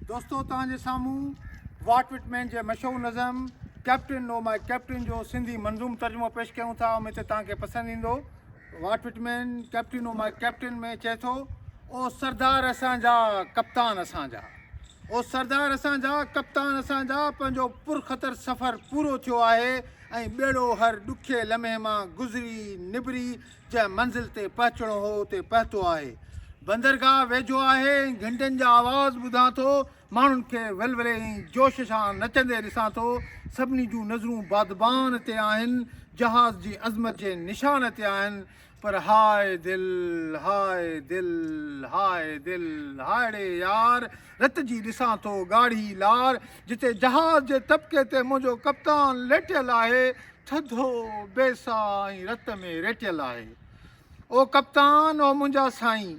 دوستو توهان جي سامهون واٽ وٽمين جي مشهور نظم ڪيپٽن او ماء ڪيپٽن جو سنڌي منظوم ترجمو پيش ڪيون ٿا اميد ته توهان کي پسند ايندو. Walt Whitman captain O my captain ۾ چئي ٿو او سردار اسان جا ڪپتان اسان جا او سردار اسان جا ڪپتان اسان جا پنهنجو پرخطر سفر پورو ٿيو آهي ۽ ٻيڙو هر ڏکي لمحي مان گذري نبري جنهن منزل تي پهچڻو هو اتي پهتو آهي. بندرگاهه ويجهو آهي ۽ گهنٽين جا آواز ٻڌان ٿو. ماڻهن کي ولولي ۽ جوش سان نچندي ڏسان ٿو. سڀني جون نظرون بادبان تي آهن، جهاز جي عظمت جي نشان تي آهن. پر هاء دل، هاء دل، هاء دل، هاء ڙي يار، رت جي ڏسان ٿو ڳاڙهي لار، جتي جهاز جي طبقي تي منهنجو ڪپتان ليٽيل آهي، ٿڌو، بي ساهه ۽ رت ۾ ريٽيل آهي. او ڪپتان، او منهنجا سائين!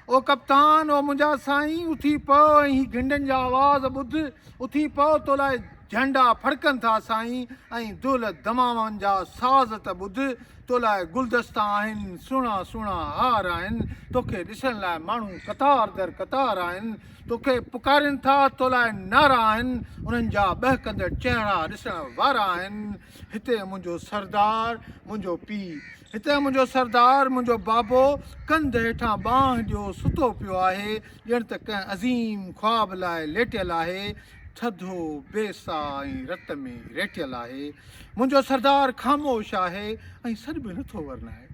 او ڪپتان، او منهنجا سائين! اٿي پؤ ۽ هي گهنڊن جا آواز ٻڌ. اٿي پؤ، تو لاء جهنڊا ڦڙڪن ٿا سائين ۽ دهل دمامن جا ساز ته ٻڌ. تو لاء گلدستا آهن، سهڻا سهڻا هار آهن. توکي ڏسڻ لاء ماڻهو قطار در قطار آهن. توکي پڪارين ٿا، تو لاء نعرا آهن. انهن جا ٻهڪندڙ چهرا ڏسڻ وارا آهن. هتي منهنجو سردار، منهنجو پيء. هتي منهنجو سردار، منهنجو بابو، ڪنڌ هيٺان ٻانهن ڏيو ستو پيو آهي، ڄڻ ته ڪنهن عظيم خواب لاء ليٽيل آهي، ٿڌو، بي ساهه ۽ رت ۾ ريٽيل آهي. منهنجو سردار خاموش آهي ۽ سڏ به نٿو ورنائي.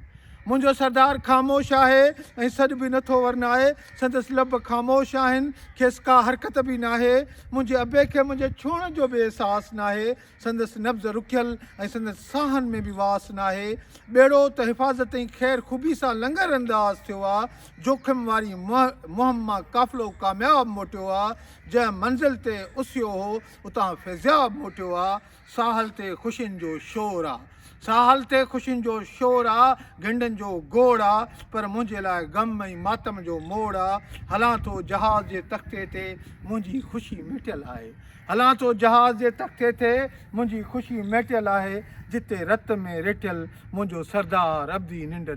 منهنجو سردار خاموش آهي ۽ سڏ به نٿو ورنائي. سندس لب خاموش آهن، کيس ڪا حرڪت به ناهي. منهنجي ابي کي منهنجي ڇهڻ جو به احساس ناهي. سندس نبض رڪيل ۽ سندس ساهن ۾ به واس ناهي. ٻيڙو ته حفاظت ۽ خير خوبي سان لنگر انداز ٿيو آ. جوکم واري مهم مان قافلو ڪامياب موٽيو آ. جنهن منزل تي اسهيو هو، اتان فيضياب موٽيو آ. ساحل تي خوشين جو شور آ. ساحل تي خوشين جو شور آ، گهنڊن جو گوڙ آ، پر منهنجي لاء غم ۽ ماتم جو موڙ آ. هلان ٿو جهاز جي تختي تي، منهنجي خوشي مٽيل آهي. هلان ٿو جهاز جي تختي تي، منهنجي خوشي ميٽيل آهي، جتي رت ۾ ريٽيل منهنجو سردار ابدي ننڊ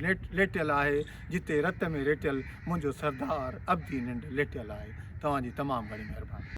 ليٽيل آهي، جتي رت ۾ ريٽيل منهنجو سردار ابدي ننڊ ليٽيل آهي. توهان جي تمام گهڻي مهرباني.